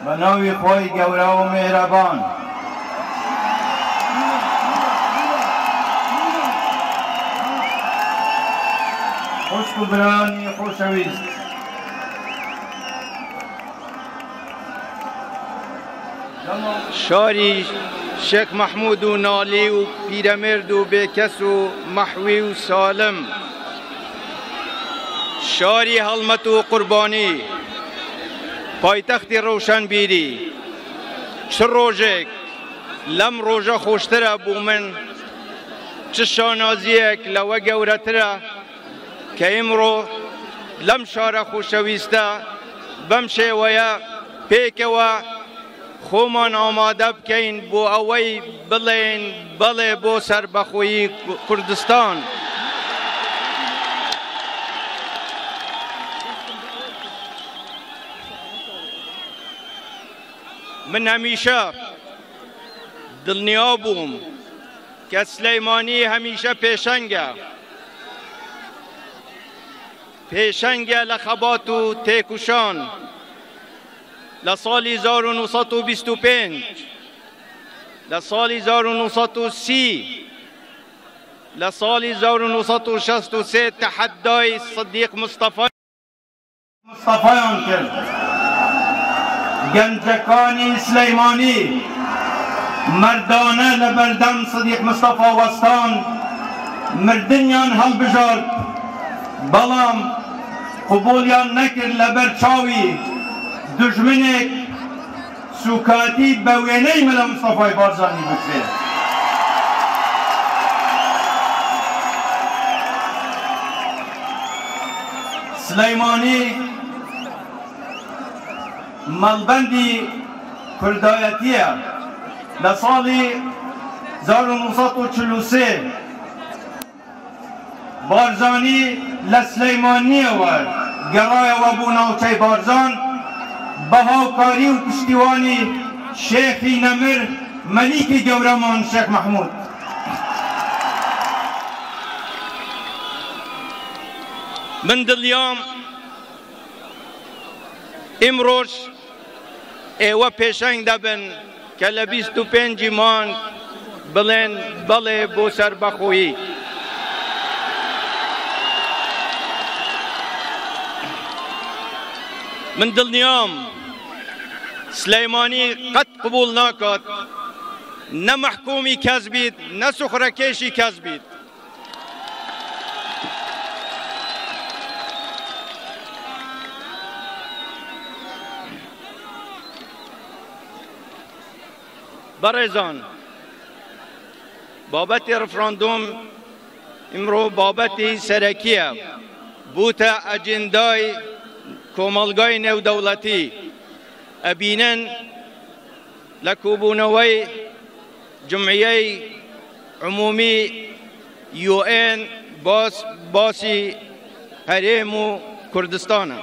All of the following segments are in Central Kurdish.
بە ناوی خوای گەورە و میهرەبان. خوشک و برایانی خۆشەویست، شاری شێخ مەحمود و نالی و پیرەمێرد و بێکەس و مەحوی و سالم، شاری هەڵمەت و قوربانی، پایتەختی ڕۆشنبیری، چ ڕۆژێک لەم ڕۆژە خۆشترە بۆ من، چ شانازییەک لەوە گەورەترە کە ئیمڕۆ لەم شارە خۆشەویستە بەم شێوەیە پێکەوە خۆمان ئامادە بکەین بۆ ئەوەی بڵێین بەڵێ بۆ سەربەخۆیی کوردستان. من هەمیشە دڵنیا بووم کە سلەیمانی هەمیشە پێشەنگە، پێشەنگە لە خەبات و تێکوشان. لە ساڵی 1925، لە ساڵی 1930، لە ساڵی 1963 تەحەدای سدیق مستەفا مستەفایان کرد. گەنجەکانی سلەیمانی مەردانە لە بەردەم سدیق مستەفا وەستان، مردنیان هەڵبژارد، بەڵام قبوڵیان نەکرد لەبەر چاوی دوژمنێک سوکاتی بە وێنەی مەلا مستەفای بارزانی بکرێت. سلەیمانی مەڵبەندی کوردایەتییە، لە ساڵی 1943 بارزانی لە سلەیمانییەوە گەڕایەوە بۆ ناوچەی بارزان بە هاوکاری و پشتیوانی شێخی نەمر مەلیکی گەورەمان شێخ مەحمود. من دڵنیام ئیمڕۆش ئێوە پێشەنگ دەبن کە لە 25 ی مانگ بڵێن بەڵێ بۆ سەربەخۆیی. من دڵنیام سلەیمانی قەت قبوڵ ناکات نە مەحکومی کەس بیت نە سوخرەکێشی کەس بیت. بەڕێزان، بابەتی ڕفراندۆم ئیمڕۆ بابەتی سەرەکییە، بووتە ئەجندای کۆمەڵگای نێودەوڵەتی. ئەبینن لە کۆبوونەوەی جمعیەی عمومی یوئێن باس باسی هەرێم و کوردستانە.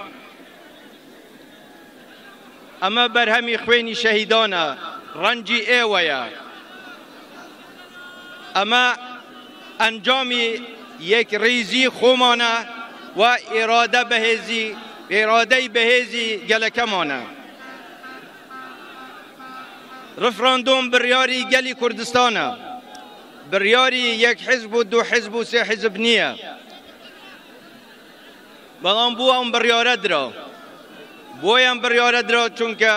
ئەمە بەرهەمی خوێنی شەهیدانە، ڕەنجی ئێوەیە. ئەمە ئەنجامی یەکڕیزی خۆمانە و ئیرادە بەهێزی ئیرادەی بەهێزی گەلەکەمانە. ڕفراندۆم بڕیاری گەلی کوردستانە، بڕیاری یەک حزب و دوو حزب و سێ حزب نییە. بەڵام بۆ ئەم بڕیارە درا؟ بۆی ئەم بڕیارە درا چونکە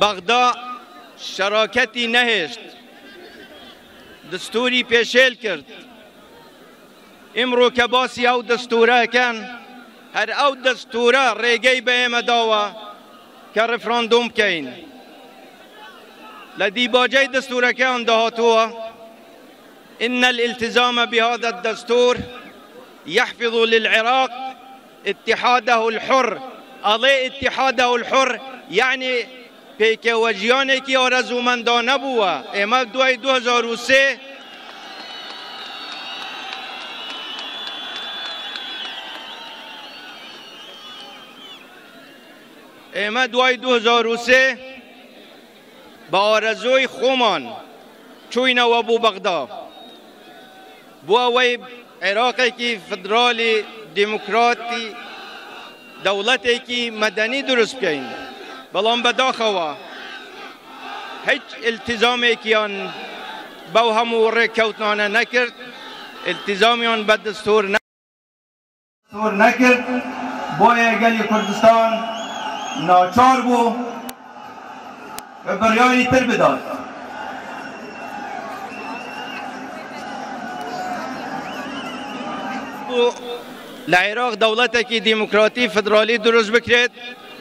بەغدا شەراکەتی نەهێشت، دستوری پێشێل کرد. ئیمڕۆ کە باسی ئەو دەستورەکەن، هەر ئەو دەستورە ڕێگەی بە ئێمە داوە کە ڕفراندۆم بکەین. لە دیباجەی دەستورەکەیان داهاتووە إن الالتزام بهذا الدستور يحفظ للعراق اتحاده الحر. ئەڵێ اتحاده الحر یعنی پێکەوە ژیانێکی ئارەزوومەندانە بووە. ئێمە دوای 2003 ئێمە دوای 2003 بە ئارەزووی خۆمان چووینەوە بۆ بەغدا بۆ ئەوەی عێراقێکی فیدرالی دیموکراتی دەوڵەتێکی مەدەنی دروست بکەین. بەڵام بەداخەوە هیچ ئیلتیزامێکیان بەو هەموو ڕێککەوتنانە نەکرد، ئیلتیزامیان بە دەستور نەکرد، بۆیە گەلی کوردستان ناچار بوو کە بڕیاری تر بدات. لە عێراق دەوڵەتێکی دیموکراتی فیدرالی دروست بکرێت،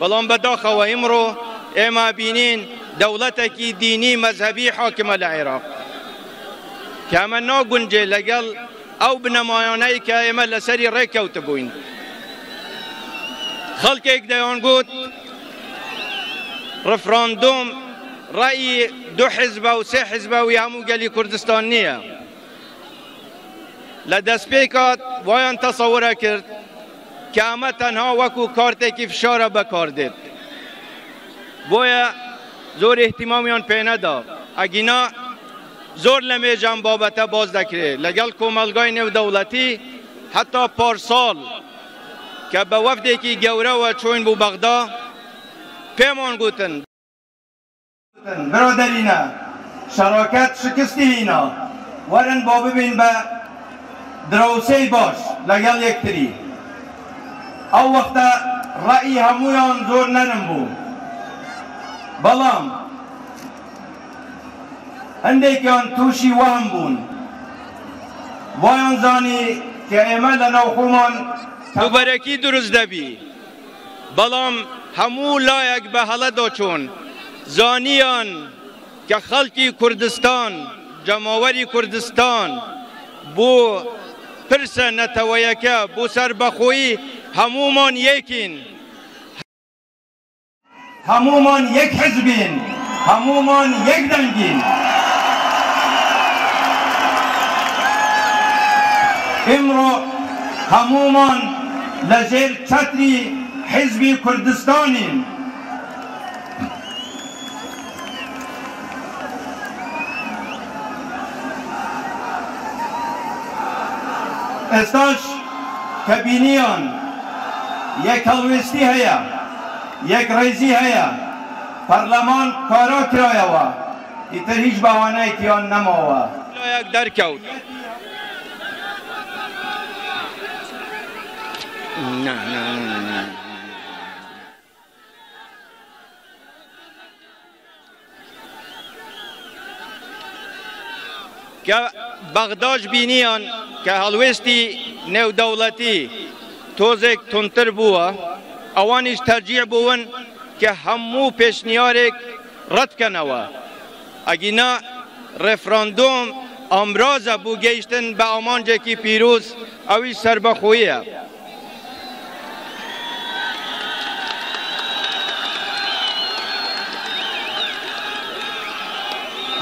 بەڵام بەداخەوە ئیمڕۆ ئێمە بینین دەوڵەتێکی دینی مەزهەبی حاکمە لە عێراق کە ئەمە ناگونجێ لەگەڵ ئەو بنەمایانەی کە ئێمە لەسەری ڕێککەوتبووین. خەڵکێک دەیانگوت ڕفراندۆم ڕەئی دوو حیزبە و سێ حیزبە و هەموو گەلی کوردستان نییە. لە دەستپێکات وایان تەسەورە کرد کە ئەمە تەنها وەکو کارتێکی فشارە بەکاردێت، بۆیە زۆر ئیهتیمامیان پێنەدا. ئەگینا زۆر لە مێژ ئەم بابەتە باس دەکرێت لەگەڵ کۆمەڵگای نێودەوڵەتی، حتا پارساڵ کە بە وەفدێکی گەورەوە چووین بۆ بەغدا پێمان گوتن. برادەرینە شەراکەت شکستی هینا، وەرن با ببین بە دراوسێی باش لەگەڵ یەکتری. ئەو وەختە ڕەئی هەموویان زۆر نەرم بوو، بەڵام هەندێکیان تووشی وەهم بوون، وایان زانی کە ئێمە لەناو خۆمان. دووبەرەکی دروست دەبی. بەڵام هەموو لایەک بە هەڵەدا چوون، زانیان کە خەڵکی کوردستان، جەماوەری کوردستان بۆ پرسە نەتەوەیەکە، بۆ سەربەخۆیی هەموومان یەکین. هەموومان یەک حزبین، هەموومان یەک دەنگین. ئیمڕۆ هەموومان لەژێر چەتری حیزبی کوردستانین. ئێستاش کە بینیان یەک هەڵوێستی هەیە، یەکڕێزی هەیە، پەرلەمان کارا کرایەوە، ئیتر هیچ بەهانەیەکیان نەماوە. لایەک دەرکەوت. کە بەغداش بینیان کە هەڵوێستی نێودەوڵەتی تۆزێک توندتر بووە، ئەوانیش تەرجیح بوون کە هەموو پێشنیارێک ڕەتکەنەوە، ئەگینا ڕێفراندۆم ئامرازە بۆ گەیشتن بە ئامانجێکی پیرۆز، ئەویش سەربەخۆییە.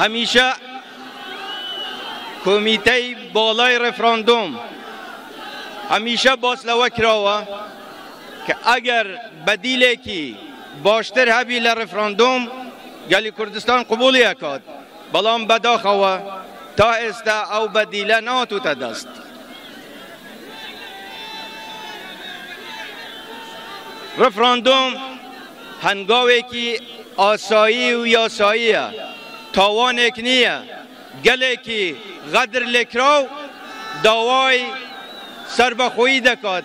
هەمیشە کۆمیتەی باڵای ڕێفراندۆم هەمیشە باس لەوە کراوە کە ئەگەر بەدیلێکی باشتر هەبی لە ڕێفراندۆم گەلی کوردستان قبوڵی ئەکات، بەڵام بەداخەوە تا ئێستا ئەو بەدیلە نەهاتووتە دەست. ڕفراندۆم هەنگاوێکی ئاسایی و یاساییە، تاوانێک نییە، گەلێکی غەدر لێکراو داوای سەربەخۆیی دەکات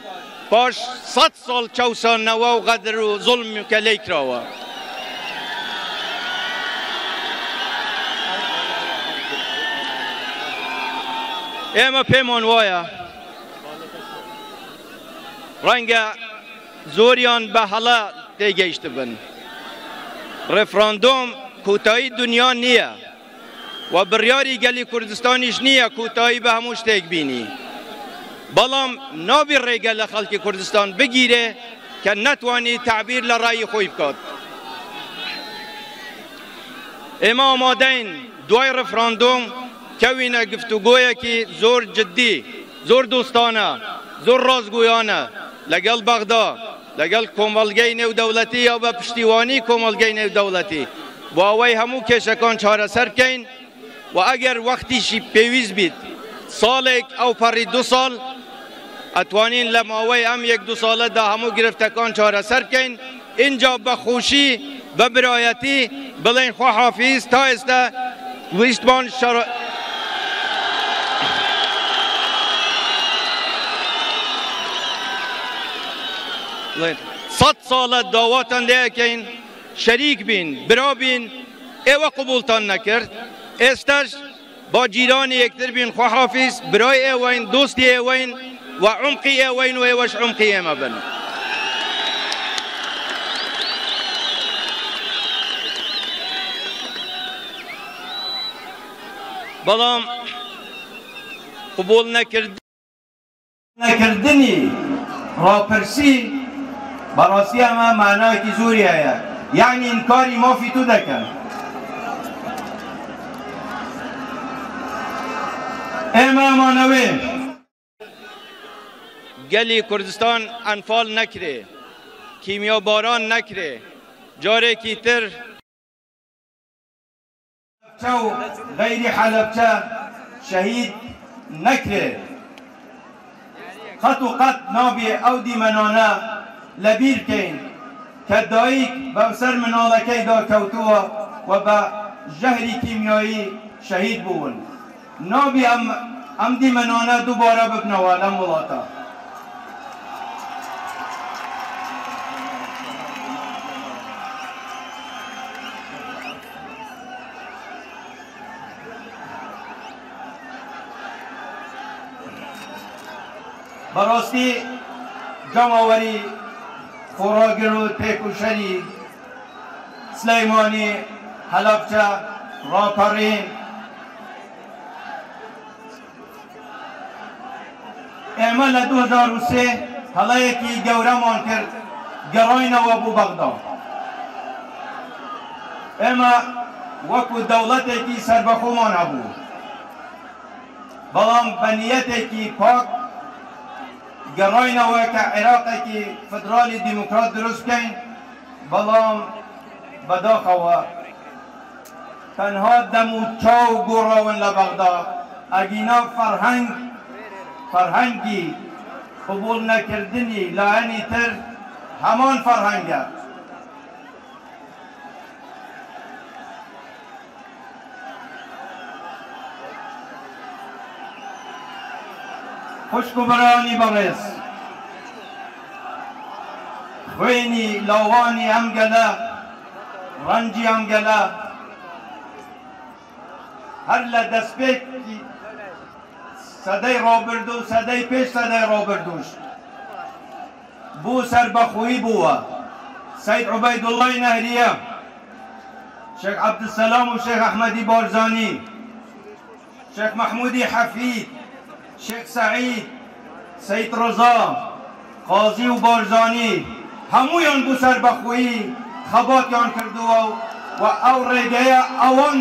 پاش 100 ساڵ چەوسانەوە و غەدر و زوڵم کە لێی کراوە. ئێمە پێمان وایە ڕەنگە زۆریان بە هەڵە تێگەیشتبن، ڕێفراندۆم کۆتایی دنیا نییە و بڕیاری گەلی کوردستانیش نییە کۆتایی بە هەموو شتێک بینی، بەڵام نابی ڕێگە لە خەڵکی کوردستان بگیرێ کە نەتوانی تەعبیر لە ڕای خۆی بکات. ئێمە ئامادەین دوای ڕێفراندۆم کەوینە گفتوگۆیەکی زۆر جدی، زۆر دۆستانە، زۆر ڕاستگۆیانە لەگەڵ بەغدا، لەگەڵ کۆمەڵگەی نێودەوڵەتی یا بە پشتیوانی کۆمەڵگەی نێودەوڵەتی بۆ ئەوەی هەموو کێشەکان چارەسەر بکەین و ئەگەر وەختیشی پێویست بیت ساڵێک ئەو پەڕی 2 ساڵ ئەتوانین لە ماوەی ئەم 1-2 ساڵەدا هەموو گرفتەکان چارەسەر بکەین، ئینجا بە خۆشی بە برایەتی بڵێین خواحافیز تا ئێستا ویستمان شەڕ سەد ساڵە داواتان لێ ئەکەین شەریک بین برا بین ئێوە قبوڵتان نەکرد ئێستاش با جیرانی یەکتر بین خواحافیز برای ئێوەین دۆستی ئێوەین و عومقی ئێوەین و ئێوەش عومقی ئێمە بن. بەڵام قبوڵ نەکردنی نەکردنی ڕاپرسی بەڕاستی ئەمە مانایەکی زۆری هەیە یەعنی ئینکاری مافی تو دەکەن. ئێمە ئەمانەوێ. گەلی کوردستان ئەنفال نەکرێ، کیمیاباران نەکرێ، جارێکی تر. حەلەبچە و غەیری حەلەبچە شەهید نەکرێ. قەت و قەت نابێ ئەو دیمەنانە لەبیر بکەین کە دایک بەسەر مناڵەکەیدا کەوتووە و بە ژەهری کیمیایی شەهید بوون. نابێ ئەم ئەم دیمەنانە دووبارە ببنەوە لەم وڵاتە. بەڕاستی جەماوەری خۆڕاگر و تێکۆشەری سلەیمانی، هەلەبجە، ڕاپەڕین، ئێمە لە 2003 هەڵەیەکی گەورەمان کرد، گەڕاینەوە بۆ بەغدا. ئێمە وەکو دەوڵەتێکی سەربەخۆمان هەبوو، بەڵام بە نیەتێکی پاک گەڕاینەوە کە عێراقێکی فیدراڵی دیموکرات دروست بکەین، بەڵام بەداخەوە تەنها دەم و چاو گۆڕاون لە بەغدا، ئەگینا فەرهەنگ فەرهەنگی قبوڵ نەکردنی لایەنی تر هەمان فەرهەنگە. خوشک و برایانی بەڕێز، خوێنی لاوانی ئەم گەلە، ڕەنجی ئەم گەلە هەر لە دەستپێکی سەدەی ڕابردوو و سەدەی پێش سەدەی ڕابردووش بۆ سەربەخۆیی بووە. سەید عوبەیدوڵڵای نەهریە، شێخ عەبدولسەلام و شێخ ئەحمەدی بارزانی، شێخ مەحموودی حەفید، شێخ سەعید، سەید ڕەزا، قازی و بارزانی هەموویان بۆ سەربەخۆیی خەباتیان کردووە و ئەو ڕێگەیە ئەوان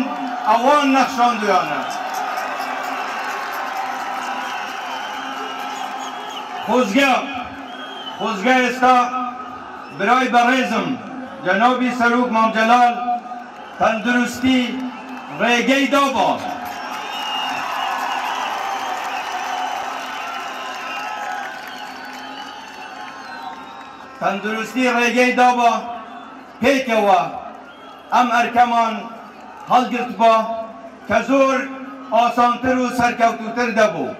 ئەوان نەخشاندوویانە. خۆزگە خۆزگە ئێستا برای بەڕێزم جەنابی سەرۆک مام جەلال تەندروستی ڕێگەی دابا. تەندروستی ڕێگەی دابا پێکەوە ئەم ئەرکەمان هەڵگرتبا کە زۆر ئاسانتر و سەرکەوتووتر دەبوو.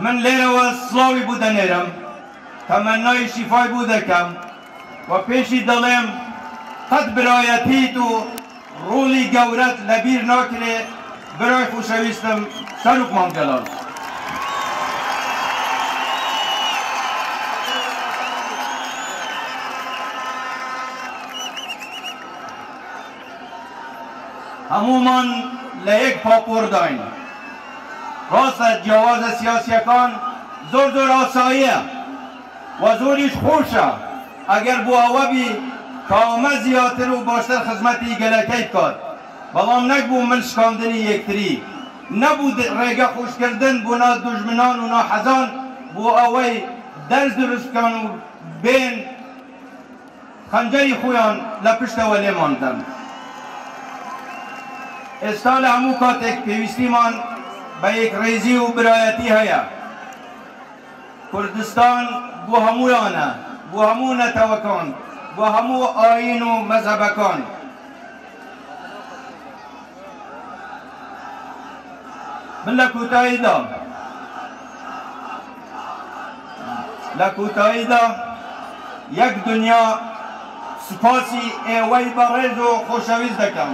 من لێرەوە سڵاوی بۆ دەنێرم، تەمەنای شیفای بۆ دەکەم و پێشی دەڵێم قەت برایەتیت و ڕۆڵی گەورەت لەبیر ناکرێ برای خۆشەویستم سەرۆک مام جەلال. هەموومان لە یەک پاپۆرداین. ڕاستە جیاوازە سیاسیەکان زۆر زۆر ئاساییە و زۆریش خۆشە ئەگەر بۆ ئەوە بی کامە زیاتر و باشتر خزمەتی گەلەکەی بکات، بەڵام نەک بۆ مل شکاندنی یەکتری، نەبوو ڕێگە خۆشکردن بۆ نا دوژمنان و ناحەزان بۆ ئەوەی دەرز دروست بکەن و بێن خەنجەری خۆیان لە پشتەوە لێمان بدەن. ئێستا لە هەموو کاتێک پێویستیمان بە یەکڕیزی و برایەتی هەیە. کوردستان بۆ هەموویانە، بۆ هەموو نەتەوەکان، بۆ هەموو ئایین و مەزهەبەکان. من لە کۆتاییدا لە کۆتاییدا یەک دنیا سوپاسی ئێوەی بەڕێز و خۆشەویست دەکەم.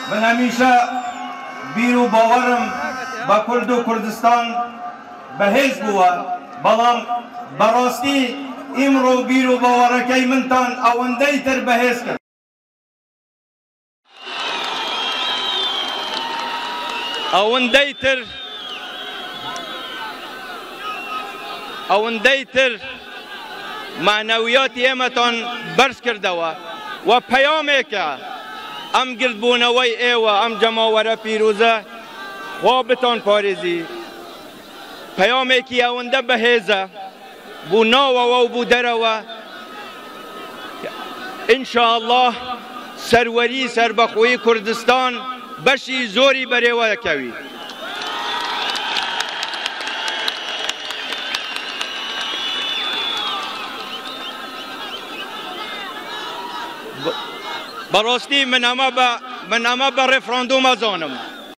من هەمیشە بیر و باوەڕم بە کورد و کوردستان بەهێز بووە، بەڵام بەڕاستی ئیمڕۆ بیر و باوەڕەکەی منتان ئەوەندەی تر بەهێز کرد. ئەوەندەی تر ئەوەندەی تر مەعنەویاتی ئێمەتان بەرز کردەوە و پەیامێکە ئەم گردبوونەوەی ئێوە ئەم جەماوەرە پیرۆزە خوا بتان پارێزی پەیامێکی ئەوەندە بەهێزە بۆ ناوەوە و بۆ دەرەوە ان شاء اللە سەروەری سەربەخۆیی کوردستان بەشی زۆری بەرێوە دەکەوی. بەڕاستی من ئەمە بە من ئەمە بە ڕێفراندۆم ئەزانم.